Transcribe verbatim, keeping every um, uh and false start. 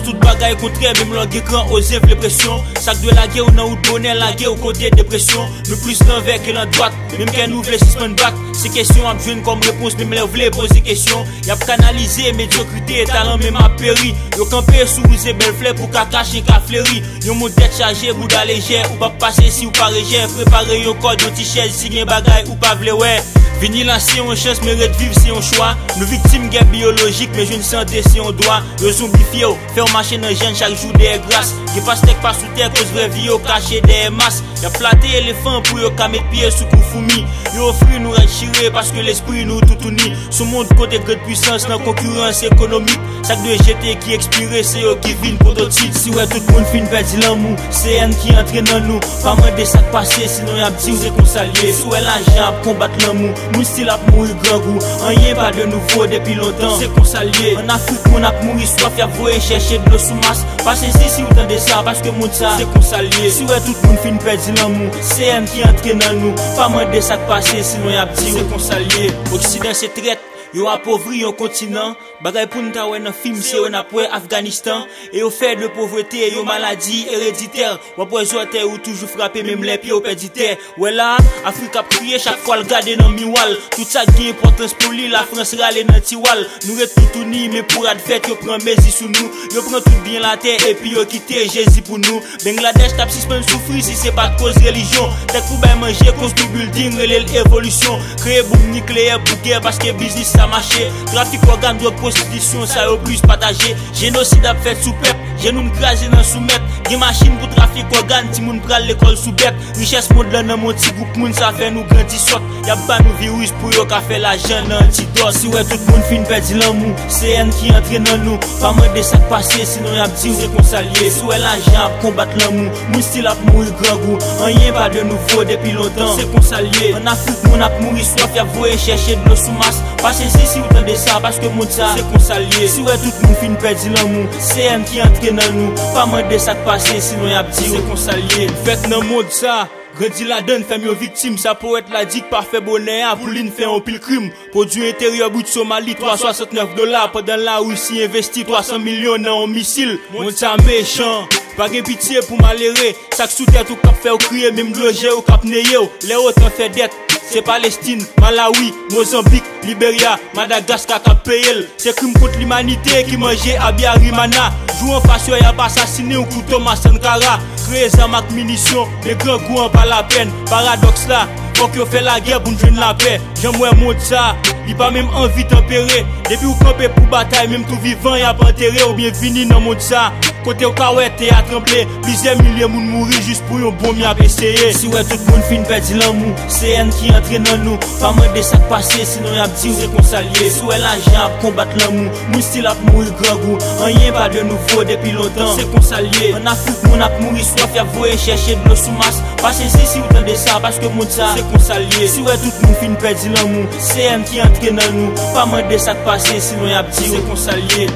Tout bagay kontrè, menm lè w gen gran oze vle presyon. Sa k dwe lage w nan wout bonè, lage w kote depresyon. Nou plis nan vè ke nan dwat, menm kè nou vle sispann bat. Se kesyon w ap jwenn kòm repons, menm lè w vle poze kesyon. Y ap kanalize medyokrite, talan menm ap peri. Yo kanpe sou wouze bèl flè pou ka kache ka fleri. Yon mond tèt chaje, bouda lejè, ou p ap pase si w pa rejè. Prepare yon kòd, yon ti chèz, si gen bagay ou pa vle wè. Vini la se yon chans, men ret viv se yon chwa. Nou viktim gè biyolojik, men jwenn sante se yon dwa. Yo zonbifye w, fè w mache nan jèn chak jou dèyè gras. Gen pastè k pa sou tè, koz vrè vi yo kache dèyè mas. Y ap flate elefan pou yo ka met pye sou kou foumi. Yo ofri nou rad chire paske lespri nou toutouni. Sou mond kote grenn pwisans nan konkirans ekonomik. Sa k dwe jete ki ekspire, se yo ki vin pwototip. Si w wè tout moun fin pèdi lanmou, se èn ki antre nan nou. Pa mande sa k pase, sinon y ap di w se konsa l ye. Si w wè lajan ap konbat lanmou, moun stil ap mouri grangou. Anyen pa de nouvo depi lontan, se konsa l ye. An Afrik, moun ap mouri swaf, y ap voye chèche dlo sou mas. Pa sezi si w tande sa, paske mond sa, se konsa l ye. Si w wè tout moun fin pèdi lanmou, se èn ki antre nan nou. Pa mande sa k pase, sinon y ap di w se konsa l ye. Oksidan se trèt, yo apovri yon kontinan. Bagay pou n ta wè nan fim, se yo n ap wè Afganistan. E yo fè de povrete yon maladi ereditè. W ap wè zòtèy ou toujou frape, menm lè pye w pèdi tè. Wè la, Afrik ap kriye chak fwa l gade nan miwa l. Tout sa k gen enpòtans pou li, Lafrans rale nan tiwa l. Nou ret toutouni, men pou rad fèt, yo pran mezi sou nou. Yo pran tout byen latè, epi yo kite Jezi pou nou. Bangladèch t ap sispann soufri si se pa t koz relijyon. Tèt pou bay manje, konstwi bilding, rele l evolisyon. Kreye bonm nikleyè pou gè, paske biznis sa mache. Trafik ògàn, dwòg, pwostitisyon, sa yo plis pataje. Jenosid ap fèt sou pèp, jenou n kraze nan soumèt. Gen machin pou trafik ògàn, timoun pral lekòl sou bèt. Richès mond lan nan men yon ti gwoup moun, sa fè nou grandi sòt. Y ap ba nou viris pou yo ka fè lajan nan antidòt. Si w wè tout moun fin pèdi lanmou, se èn ki antre nan nou. Pa mande sa k pase, sinon y ap di w se konsa l ye. Si w wè lajan ap konbat lanmou, moun stil ap mouri grangou. Anyen pa de nouvo depi lontan, se konsa l ye. An Afrik, moun ap mouri swaf, y ap voye chèche dlo sou mas. Pa sezi si w tande sa, paske mond sa, se konsa l ye. Si w wè tout moun fin pèdi lanmou, se èn ki antre nan nou. Pa mande sa k pase, sinon y ap di w se konsa l ye. Fèt nan mond sa, grandi ladann, fè m yon viktim. Sa powèt la di k pa fè bonè a, pou li n fè yon pil krim. Pwodui enteryè brit Somali, twa swasantnèf dola, pandan Larisi envesti twa san milyon nan yon misil. Mond sa mechan, pa gen pitye pou malere. Sa k sou tèt ou k ap fè w kriye, menm dlo je w k ap neye w. Lè otan fè dèt, se Palestin, Malawi, Mozanbik, Liberya, Madagaska k ap peye l. Se krim kont limanite ki manje Habyarimana. Jou anfas yo, y ap asasinen w kou Thomas Sankara. Kreye zam ak minisyon, men grangou an pa lapèn. Paradòks la, fòk yo fè lagè pou n jwenn lapè. Jan m wè mond sa, li pa menm anvi tanpere. Depi w kanpe pou batay, menm tou vivan, y ap antere w. Byenvini nan mond sa, kote w ka wè tè a tranble. Plizyè milye moun mouri jis pou yon bonm y ap eseye. Si w wè tout moun fin pèdi lanmou, se èn ki antre nan nou. Pa mande sa k pase, sinon y ap di w se konsa l ye. Si w wè lajan ap konbat lanmou, moun stil ap mouri grangou. Anyen pa de nouvo depi lontan, se konsa l ye. An Afrik, moun ap mouri swaf, y ap voye chèche dlo sou mas. Pa sezi si w tande sa, paske mond sa, se konsa l ye. Si w wè tout moun fin pèdi lanmou, se èn ki antre nan nou. Pa mande sa k pase, sinon y ap di w se konsa l ye.